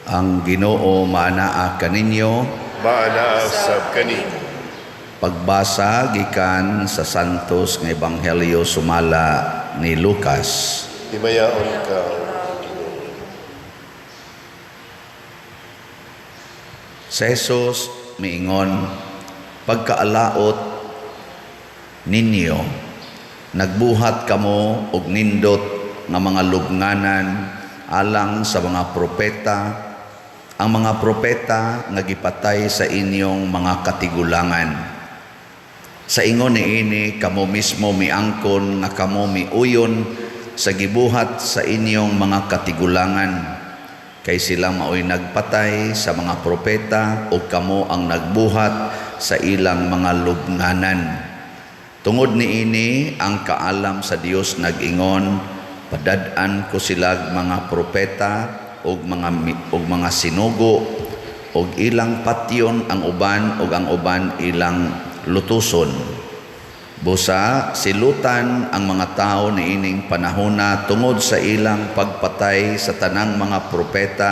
Ang Ginoo maanaa kaninyo. Maanaa sab kanimo. Pagbasa gikan sa Santos nga Ebanghelyo sumala ni Lucas. Himayaon ka, Ginoo. Si Jesus miingon, "Pagkaalaot ninyo, nagbuhat kamo og nindot nga mga lubnganan alang sa mga propeta, ang mga propeta nga gipatay sa inyong mga katigulangan. Sa ingon niini, kamo mismo miangkon nga kamo miuyon sa gibuhat sa inyong mga katigulangan, kay sila maoy nagpatay sa mga propeta ug kamo ang nagbuhat sa ilang mga lubnganan. Tungod niini, ang kaalam sa Dios nag-ingon, padad-an ko silag mga propeta ug mga sinugo, ug ilang patyon ang uban ug ang uban ilang lutuson. Busa silutan ang mga tao niining panahona tungod sa ilang pagpatay sa tanang mga propeta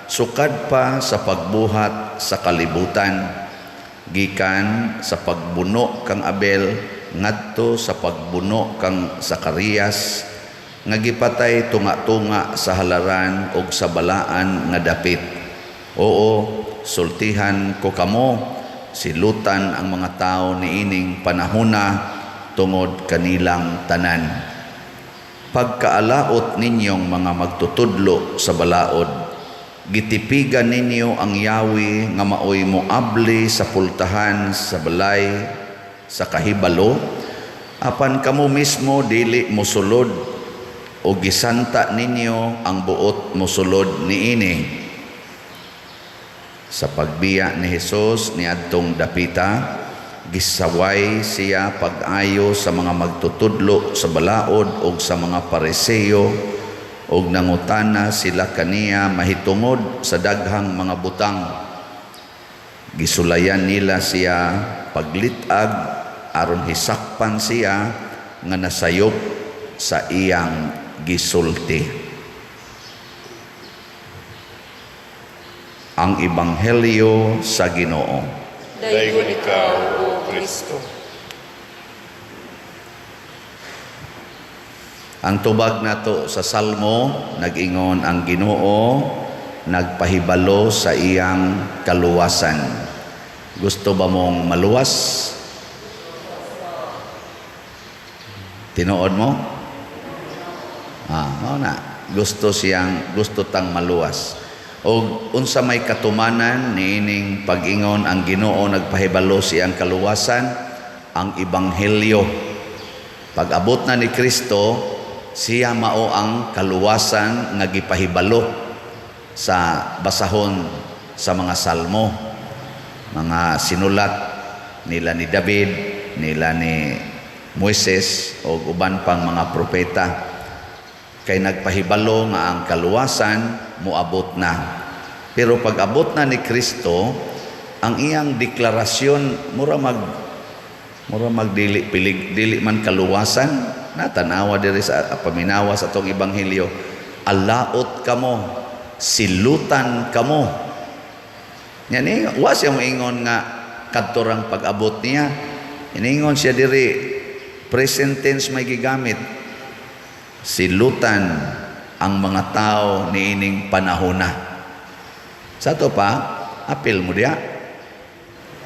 sukad pa sa pagbuhat sa kalibutan, gikan sa pagbuno kang Abel ngadto sa pagbuno kang Sakarias nga gipatay tunga-tunga sa halaran ug sa balaan nga dapit. Oo, sultihan ko kamo, silutan ang mga tao niining panahona tungod kanilang tanan. Pagkaalaot ninyong mga magtutudlo sa balaod, gitipigan ninyo ang yawi nga maoy moabli sa pultahan sa balay sa kahibalo, apan kamo mismo dili mosulod o gisanta ninyo ang buot mosulod niini." Sa pagbiya ni Hesus niadtong dapita, gisaway siya pag-ayo sa mga magtutudlo sa balaod og sa mga Pariseo, og nangutana sila kaniya mahitungod sa daghang mga butang. Gisulayan nila siya paglit-ag aron hisakpan siya nga nasayop sa iyang gisulti. Ang Ebanghelyo sa Ginoo. Daygon ikaw, O Kristo. Ang tubag nato sa Salmo, nag-ingon ang Ginoo nagpahibalo sa iyang kaluwasan. Gusto ba mong maluwas? Tinuod mo? Mao na. Gusto tang maluwas. Og unsa may katumanan niining pag-ingon ang Ginoo nagpahibalo sa iyang kaluwasan? Ang Ebanghelyo. Pag-abot na ni Kristo, siya mao ang kaluwasan nga gipahibalo sa basahon sa mga salmo, mga sinulat nila ni David, nila ni Moises o uban pang mga propeta. Kay nagpahibalo nga ang kaluwasan moabot na. Pero pag abot na ni Kristo, ang iyang deklarasyon mura mag dili pilig, dili man kaluwasan. Natanawa diri sa paminawa sa atong ebanghelyo, alaot kamo, silutan kamo. Nya ni wa siya moingon nga kadtorang pag-abot niya. Iningon siya diri, present tense may gigamit. Silutan ang mga tao niining panahona. Sa to pa, apil mo diya.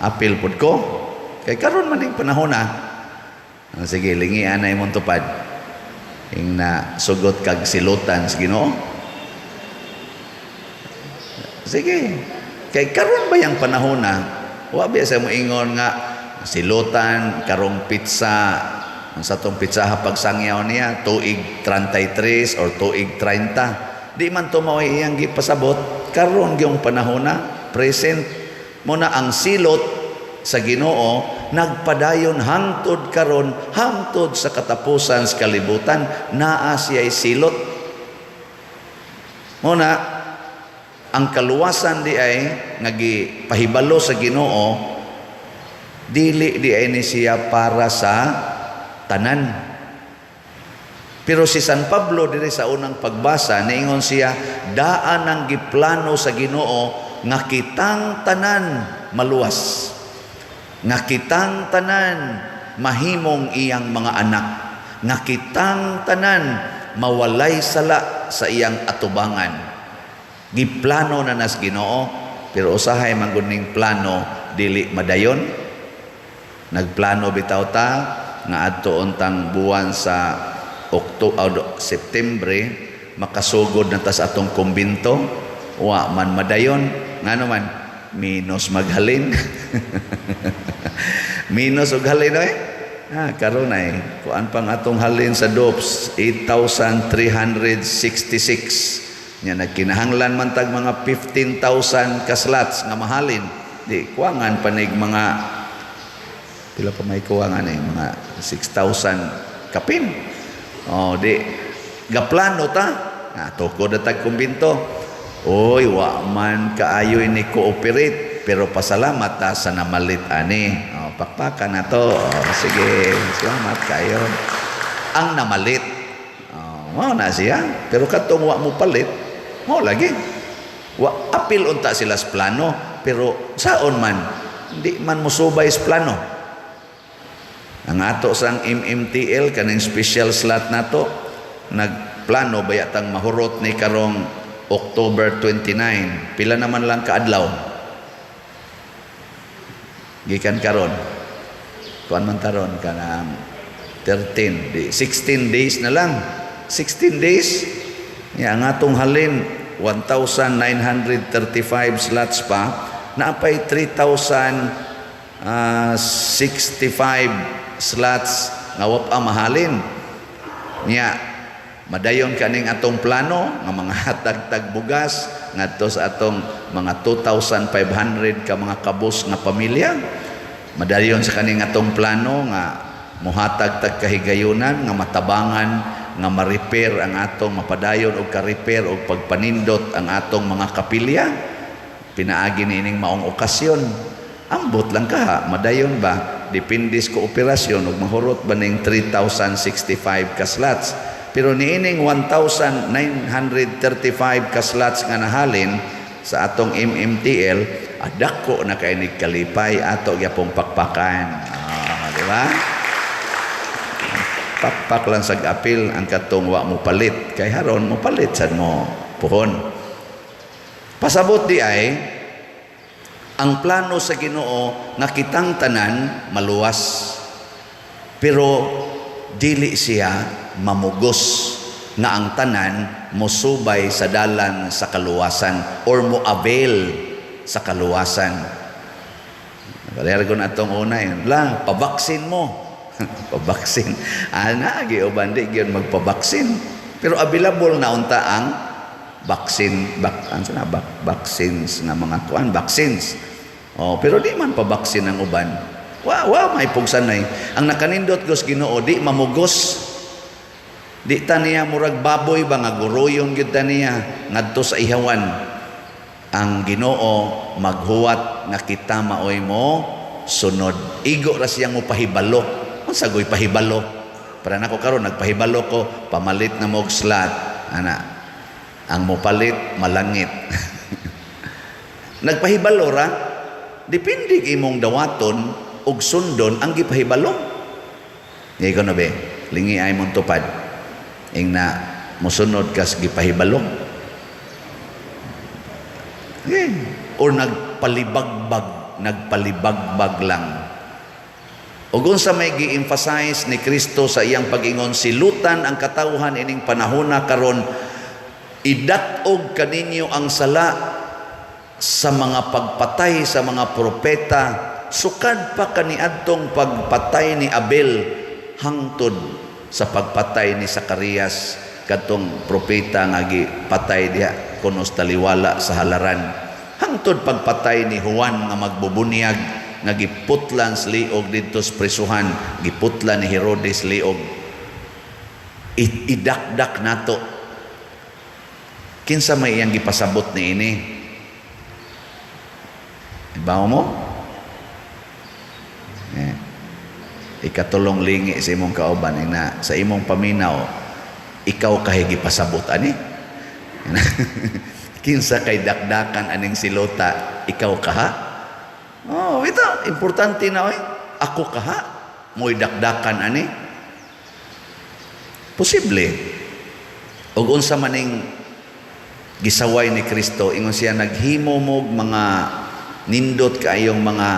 Apil pud ko. Kay karon man ning panahona. Sige, lingian na imong tupad. Ing na sugot kag silutan sa Ginoo. Sige. Kay karon ba yang panahona? Wa biya sa moingon nga silutan karong pizza. Ang sa tong pizza pagsangyaw niya tuig 33 or tuig 30. Di man to mao'y iyang gipasabot. Karon gyung panahona, present mo na ang silot sa Ginoo nagpadayon hangtod karon, hangtod sa katapusan sa kalibutan, naa siya'y silot. Mo na ang kaluwasan di ay nga gipahibalo sa Ginoo, dili di ay ni siya para sa tanan. Pero si San Pablo diri sa unang pagbasa, niingon siya, daan ang giplano sa Ginoo nga kitang tanan maluwas, nga kitang tanan mahimong iyang mga anak, nga kitang tanan mawalay sala sa iyang atubangan. Giplano na nas Ginoo, pero usahay man gud ning plano dili madayon. Nagplano bitaw ta nga adto untang buwan sa October, Septembre, makasugod na ta sa atong kumbinto. Wa man madayon. Ngano man? Minus maghalin. Minus og halin oy. Ah, karon ay kuan pang atong halin sa DOPS, 8,366. Nya nagkinahanglan man tag mga 15,000 ka slots nga mahalin. Di kuangan panig mga pila pa may kuwangan eh, mga 6,000 kapin. Oh, di gaplano ta. Ah, tukod na tag kumbinto. Oy, wa man kaayoy ni cooperate, pero pasalamat ta sa namalit ani. Oh, pakpakan na to. Oh, sige, salamat kayo. Ang namalit. Oh, mao na siya. Pero katong wa mo palit, mao lagi. Wa apil unta sila sa plano, pero saon man, di man mosubay sa plano. Ang ato sang MMTL, kaning special slot nato, nagplano bayatang mahurot ni karong October 29. Pila naman lang kaadlaw gikan karon? Kuan man taron kanang 13 di 16 days na lang. 16 days ya. Ang atong halin 1,935 slots pa, naapay 3,065 slots nga wa pa mahalin. Nya madayon kaning atong plano nga mga hatag-tag bugas ngadto sa atong mga 2,500 ka mga kabus nga pamilya? Madayon sa kaning atong plano nga muhatag tag kahigayunan nga matabangan nga ma-repair ang atong, mapadayon og ka-repair og pagpanindot ang atong mga kapilya pinaagi niining maong okasyon? Ambot lang kaha, madayon ba? Depende sa kooperasyon ug mahurot ba ning 3,065 ka slots. Pero niining 1,935 ka slots nga nahalin sa atong MMTL, adako na kay nig kalipay, ato gyapong pakpakan. Ah, di ba? Pakpak lang sa apil ang katong wa mo palit, kay haron mo palit sad mo puhon. Pasabot di ay ang plano sa Ginoo nga kitang tanan maluwas, pero dili siya mamugos nga ang tanan mosubay sa dalan sa kaluwasan or mo avail sa kaluwasan. Balera ko na atong una yun. La, pabaksin mo. Pabaksin. Ana, giuban di gyud magpabaksin. Pero available na unta ang vaccine, ano na, vaccines nga mga kuan, vaccines. Oh, pero di man pabaksin ang uban. Wa wa may pugsanay. Ang nakanindot gos Ginoo di mamugos. Di ta niya murag baboy ba nga guruyon gyud ta niya ngadto sa ihawan. Ang Ginoo maghuwat nga kita maoy mo sunod. Igo ra siyang mo pahibalo. Unsa goy pahibalo? Para nako karon nagpahibalo ko, pamalit na mo og slot. Ana. Ang mopalit malangit. Nagpahibalo ra, depende imong dawaton og sundon ang gipahibalo. Ngay ko na be, lingi ay mong tupad. Ing na mosunod kas gipahibalo. Eh, or nagpalibagbag, nagpalibagbag lang. Ug unsa may gi-emphasize ni Kristo sa iyang pag-ingon, "Silutan ang katawhan ining panahona karon, idat-og kaninyo ang sala sa mga pagpatay sa mga propeta sukad pa kaniadtong pagpatay ni Abel hangtod sa pagpatay ni Zacarias," kadtong propeta nga gipatay diha kuno sa taliwala sa halaran, hangtod pagpatay ni Juan nga magbubunyag nga giputlan sa liog didto sa prisuhan, giputlan ni Herodes liog. Idakdak nato. Kinsa may iyang gipasabot niini? Ibaw mo eh. Ikatulong lingi sa imong kauban ina sa imong paminaw. Ikaw kahay gipasabot ani? Kinsa kay dakdakan aning silota, ikaw kaha? Oh, ito importante na oy. Ako kaha mo'y dakdakan ani? Posible. Og unsa maning gisaway ni Kristo, ingon siya, naghimo mog mga nindot kaayong mga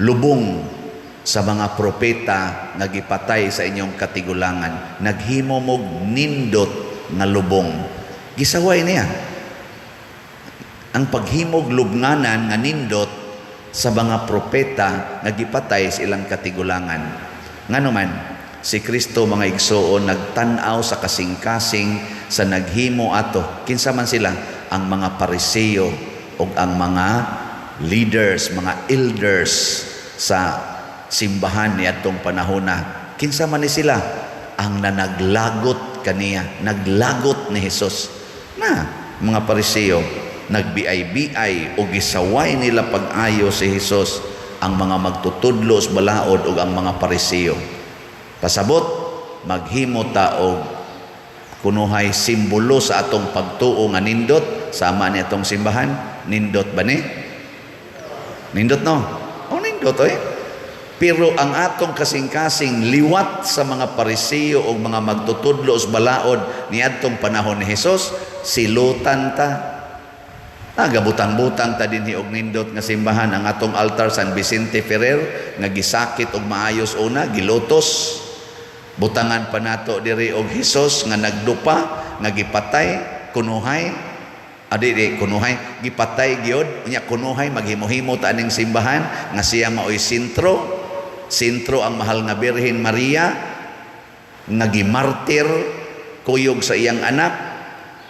lubong sa mga propeta nga gipatay sa inyong katigulangan. Naghimo mog nindot nga lubong. Gisaway niya ang paghimog lubnganan nga nindot sa mga propeta nga gipatay sa ilang katigulangan. Ngano man si Kristo, mga igsoon, nagtan-aw sa kasing-kasing sa naghimo ato. Kinsa man sila? Ang mga Pariseo ug ang mga leaders, mga elders sa simbahan niadtong panahona. Kinsa man ni sila? Ang nanaglagot kaniya, naglagot ni Hesus. Na mga Pariseo nagbiay-biay o gisaway nila pag-ayo si Hesus, ang mga magtutudlo sa balaod ug ang mga Pariseo. Pasabot, maghimo ta og kunuhay simbolo sa atong pagtuo nga nindot, sama ni atong simbahan. Nindot ba ni? Nindot, no? Oh, nindot oy. Pero ang atong kasing-kasing liwat sa mga Pariseo o mga magtutudlo sa balaod niadtong panahon ni Hesus, silutan ta. Nagabutang-butang ta dinhi og nindot nga simbahan. Ang atong altar, San Vicente Ferrer nga gisakit og maayos una, gilotos. Butangan pa nato diri og Hesus nga nagdupa, nga gipatay kunuhay, adi di kunuhay, gipatay gyud. Unya kunuhay maghimo-himo ta aning simbahan nga siya maoy sentro. Sentro ang mahal nga Birhen Maria nga gimartir kuyog sa iyang anak.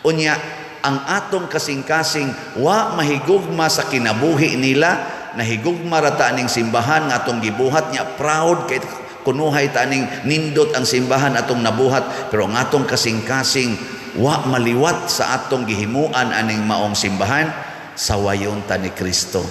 Unya ang atong kasing-kasing wa mahigugma sa kinabuhi nila, nahigugma ra ta aning simbahan nga atong gibuhat. Nya proud kay kunuhay ta aning nindot ang simbahan atong nabuhat, pero ang atong kasing-kasing wa maliwat sa atong gihimuan aning maong simbahan. Sawayon ta ni Kristo.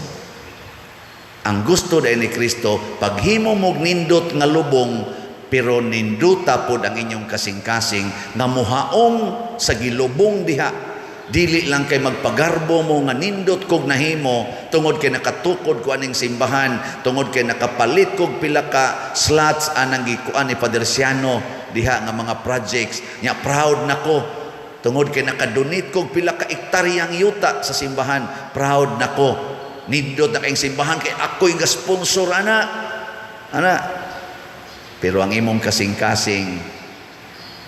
Ang gusto dahil ni Kristo, paghimo mog nindot nga lubong, pero ninduta pod ang inyong kasing-kasing nga muhaom sa gilubong diha. Dili lang kay magpagarbo mo nga nindot kog nahimo tungod kay nakatukod ko aning simbahan, tungod kay nakapalit kog pila ka slots anang gikuan ni Father Siano diha nga mga projects. Nya proud nako tungod kay nakadonate kog pila ka ektaryang yuta sa simbahan. Proud nako. Nindot na kayong simbahan kay ako'y ga sponsor ana. Ana. Pero ang imong kasing-kasing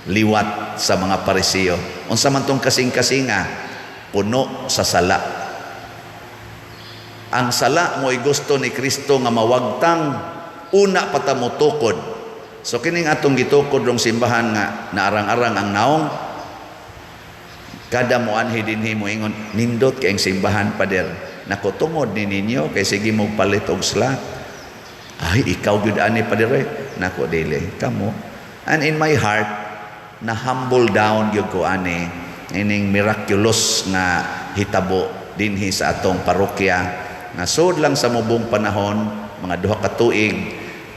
liwat sa mga Pariseo. Unsa man tong kasing-kasinga? Puno sa sala. Ang sala mo'y gusto ni Kristo nga mawagtang una pa ta motukod. So kining atong gitukod rong simbahan nga naarang-arang ang naong, kada moanhi dinhi moingon, "Nindot kayong simbahan, pader." Nako, tungod ni ninyo kay sige mo palit og slot. "Ay, ikaw gyud ani, pader eh." Nako, dili kamo. And in my heart, na humble down gyud ko ani ining miraculous nga hitabo dinhi sa atong parokya nga sud lang sa mubong panahon, mga 2 ka tuig,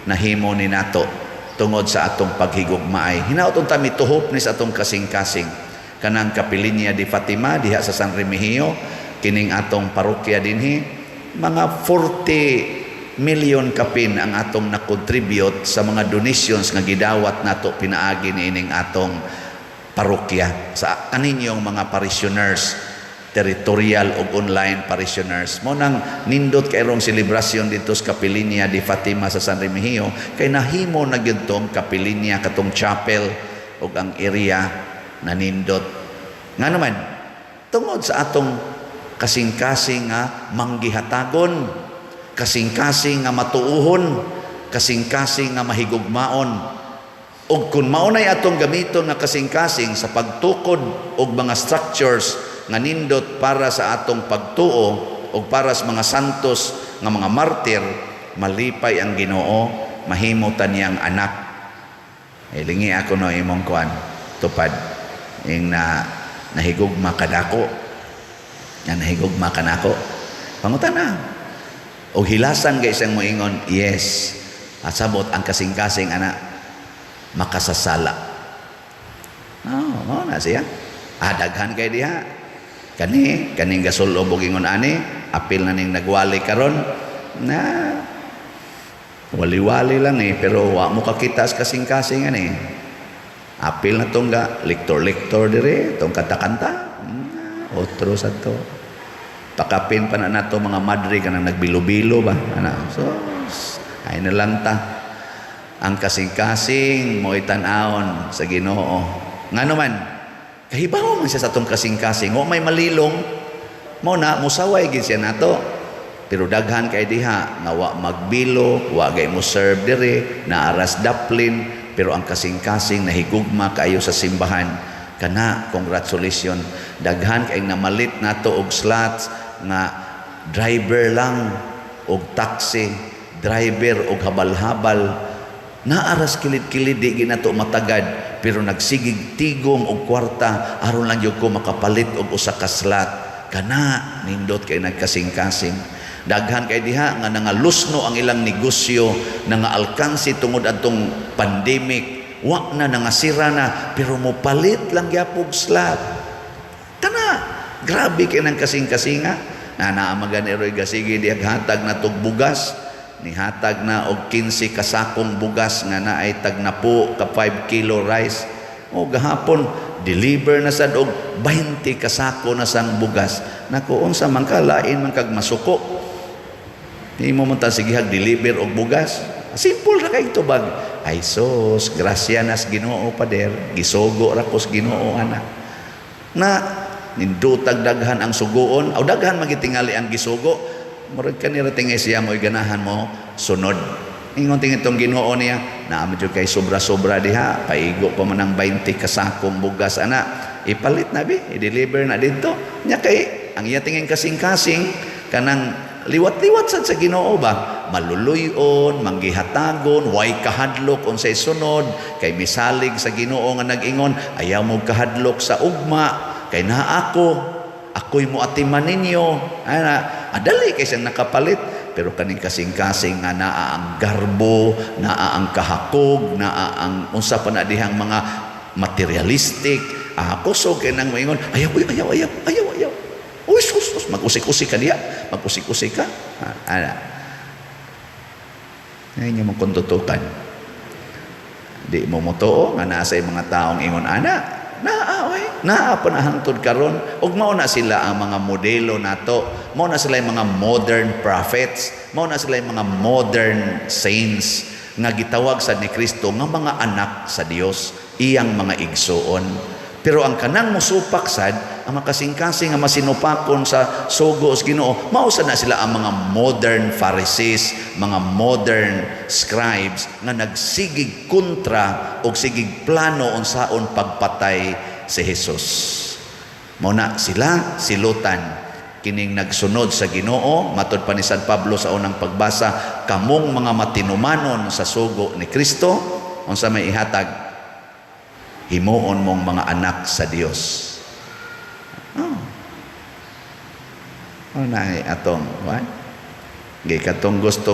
nahimo ni nato tungod sa atong paghigugmaay. Hinaot unta mituhop ni sa atong kasing-kasing. Kanang Kapilinya di Fatima diha sa San Remigio, kining atong parokya dinhi, mga 40 million kapin ang atong na-contribute sa mga donations nga gidawat nato pinaagi ni ining atong parokya sa kaninyong mga parishioners, territorial ug online parishioners. Mo nang nindot kay rong selebrasyon dito sa Kapilinya di Fatima sa San Remigio kay nahimo na gyud tong Kapilinya, katong chapel ug ang area na nindot. Ngano man? Tungod sa atong kasing-kasing nga manggihatagon, kasing-kasing nga matuuhon, kasing-kasing nga mahigugmaon. Ug kung maunay atong gamiton nga kasing-kasing sa pagtukod og mga structures nga nindot para sa atong pagtuo ug para sa mga santos nga mga martir, malipay ang Ginoo, mahimo ta niyang anak. Lingi ako no imong kuan, tupad ing na nahigugma kadako, nga nahigugma kanako. Pangutana og hilasan kay isang moingon, "Yes." At sabot ang kasing-kasing ana makasasala. Oh, mao na siya. Ah, daghan kay diha. Kani, kaning gasulob og ingon ani, apil na ning nagwali karon na wali-wali lang eh, pero wa mo kakita sa kasing-kasing ani. Apil na tong ga lektor-lektor dire, tong kanta-kanta. Otro sa to. Pakapin pa na nato mga madre kanang nagbilo-bilo ba. Ana. So, ay na lang ta. Ang kasing-kasing mo'y tan-awon sa Ginoo. Ngano man, kahibaw man siya sa atong kasing-kasing. Wa may malilong, mao na musaway gid siya nato. Pero daghan kay diha nga wa magbilo, wa gay mo serve dire, naaras daplin, pero ang kasing-kasing nahigugma kaayo sa simbahan. Kana, congratulations. Daghan kay namalit nato og slots nga driver lang og taxi, driver og habal-habal. Naaras kilid-kilid, di ginato matagad, pero nagsigig tigom og kwarta aron lang gyud ko makapalit og usa ka slot. Kana, nindot kay nagkasing-kasing. Daghan kay diha nga nangalusno ang ilang negosyo, nangaalkansi tungod adtong pandemic, wa na, nangasira na, pero mopalit lang gyapog slot. Kana, grabe kay nang kasing-kasinga. Na naa man gani roy gasige diha hatag na tog bugas, nihatag na og 15 kasakong bugas nga naay tag napo ka 5 kilo rice. O gahapon deliver na sad og 20 kasako na sang bugas. Nako, unsa man ka, lain man kag masuko. Imo man ta sigihag deliver og bugas. Simple ra kay tubag. Ay sos, grasya nas Ginoo, pader, gisugo ra kos Ginoo ana. Na nindutag daghan ang sugoon, aw daghan magitingali ang gisugo. Murag kanira tingay siya mo'y ganahan mo sunod. Ingon tingin itong Ginoo niya, naa man jud kay sobra-sobra diha, paigo pa man ang 20 kasakong bugas ana. Ipalit na bi, i-deliver na didto. Nya kay ang iya tingin kasing-kasing kanang liwat-liwat sad sa Ginoo ba, maluluyon, manggihatagon, way kahadlok unsay sunod, kay misalig sa Ginoo nga nag-ingon, "Ayaw mo kahadlok sa ugma kay naa ako, ako'y mo atiman ninyo." Ana, adali kay siyang nakapalit. Pero kaning kasing-kasing nga naa ang garbo, naa ang kahakog, naa ang unsa pa na dihang mga materialistic, ah, kusog kay nang moingon, "Ayaw, uy, ayaw, ayaw, ayaw, ayaw. Uy, sus, sus, mag-usik-usik ka diya, mag-usik-usik ka." Ah, ana. Ngayon niyo mong kuntutukan. Di mo motuo nga naa sa mga taong ingon ana, naa oy, naa pa na hangtod karon. Ug mao na sila ang mga modelo nato. Mao na sila yung mga modern prophets, mao na sila yung mga modern saints nga gitawag sa ni Kristo nga mga anak sa Dios, iyang mga igsuon. Pero ang kanang musupak sad, ang makasing-kasing nga masinupakon sa sugo sa Ginoo, mao sad na sila ang mga modern Pharisees, mga modern scribes nga nagsigig kontra og sigig plano unsaon pagpatay si Jesus. Mao na sila silutan kining nagsunod sa Ginoo. Matod pa ni San Pablo sa unang pagbasa, kamong mga matinumanon sa sugo ni Kristo, unsa may ihatag, himuon mong mga anak sa Dios. Oh. Oh, na atong what? Gay katong gustong